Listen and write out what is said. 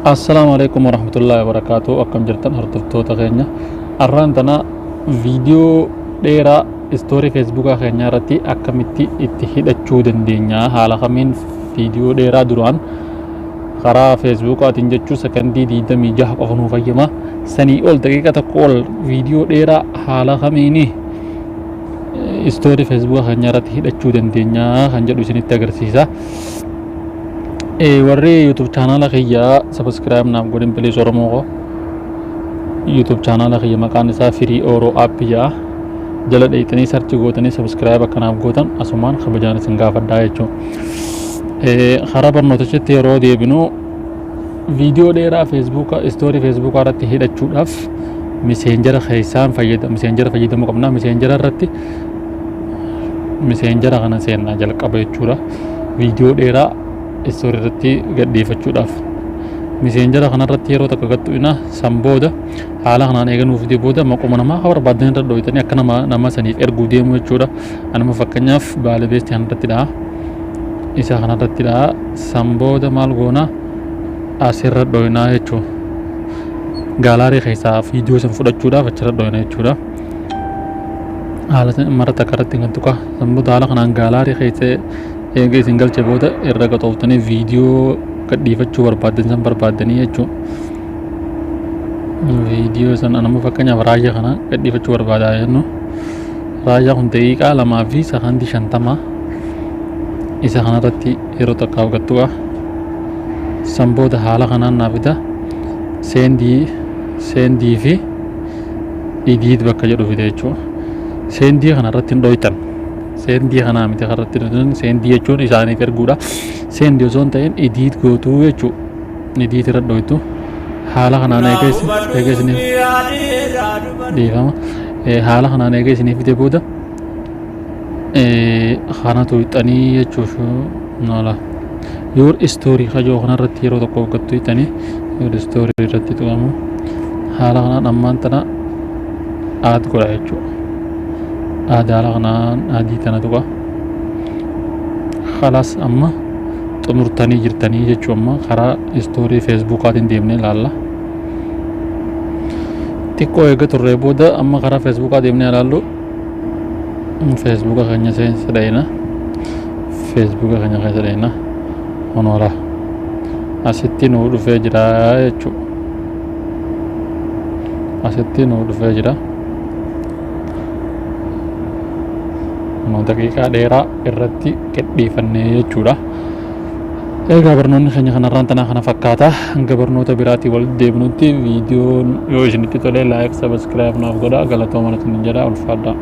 Assalaamu alaikum warahmatullahi wabarakaatuh. Akkam jirtan, hordoftoota keenya? Arraan tana viidiyoo dheeraa istoorii Feesbuukaa keenyaa irratti akkamitti itti hidhachuu dandeenya, haala kamiin viidiyoo dheeraa duraan karaa Feesbuukaatiin jechuu sekondii 26 qofa nuu fayyama, sanii ol daqiiqa 1 ol viidiyoo dheeraa haala kamiini istoorii Feesbuukaa keenyaa irratti hidhachuu dandeenya kan jedhu isinitti agarsiisa. Warri YouTube chaanaala kiyya subscribe naaf godhin, please. Oromoo koo, YouTube chaanaala kiyya maqaan isaa Firii Oro App jedha. Jala dheeyxanii search gootanii subscribe akka naaf gootan asumaan kabajaan isin gaafadhaa jechuudha. Karaa barnootichatti yeroo deebinu, viidiyoo dheeraa Feesbuuka istoorii Feesbuukaa irratti hidhachuudhaaf Messenger keessaan fayyada Messenger fayyadamuu qabna. Messenger irratti Messenger kana seennaa jalqaba jechuudha. Viidiyoo dheeraa istoorii irratti gadhiifachuudhaaf Messenger kanarratti yeroo takka gattu'ina. San booda haala kanaan eeganuuf fide booda maquma namaa ka barbaadan irra dhoytanii akka nama saniif erguu deemu jechuudha. Anuma fakkeenyaaf baalebeesti kanarratti dha'a. Isa kanarratti dha'a. San booda maal goona? Asirra dhoynaa jechuudha. Gallery keessaa viidiyoo san fudhachuudhaaf achirra dhoyna jechuudha. Haala mara takka irratti kan tuqa. San booda haala kanaan gallery keessa eega isin galche booda irra gaxooftanii viidiyoo gadhiifachuu barbaaddan san barbaaddanii jechuudha. Viidiyoo san anamma fakkeenyaaf raayyaa kana gadhiifachuu barbaadaa jennu. Raayyaa kun daqiiqaa 2 fi sekondii 50. Isa kanarratti yeroo takkaaf gattuqa. San booda haala kanaan naa fida. Send fi edit bakka jedhu fida jechuudha. Send kanarratti hin dhoytan. Send kanaa miti kanarratti dhoytan. Send jechuun isaaniif erguudha. Send osoo hin ta'in edit gootuu jechuudha. Edit irra dhoytu. Haala kanaan eega isiniif, dhiifama. Haala kanaan eega isiniif fide booda kana tuqxanii jechuuf nola. Your story kajoo kanarratti yeroo tokko gattu tuqxanii your story irratti tuqamu. Haala kanaan ammaan tana add godha jechuudha. Add haala kanaan add tana tuqa. Khalaas, amma xumurtanii jirtanii jechuu. Amma karaa istoorii Feesbuukaatiin deemnee ilaalla. Xiqqoo eega turree booda amma karaa Feesbuukaa deemnee ilaallu. Feesbuuka keenya seensa dhayina. Feesbuuka keenya keessa dhayina. Honoora. Asitti nuu dhufee jira jechuudha. Asitti nuu dhufee jira. Kunoo daqiiqaa dheeraa irratti qidhiifannee jechuudha. Egaa barnoonni keenya kanarraan tanaa kana fakkaata. Hanga barnoota biraatii walitti deebinutti, viidiyoon yoo isinitti tole like, subscribe naaf godhaa. Galatooma isinin jedha, ulfaadhaa.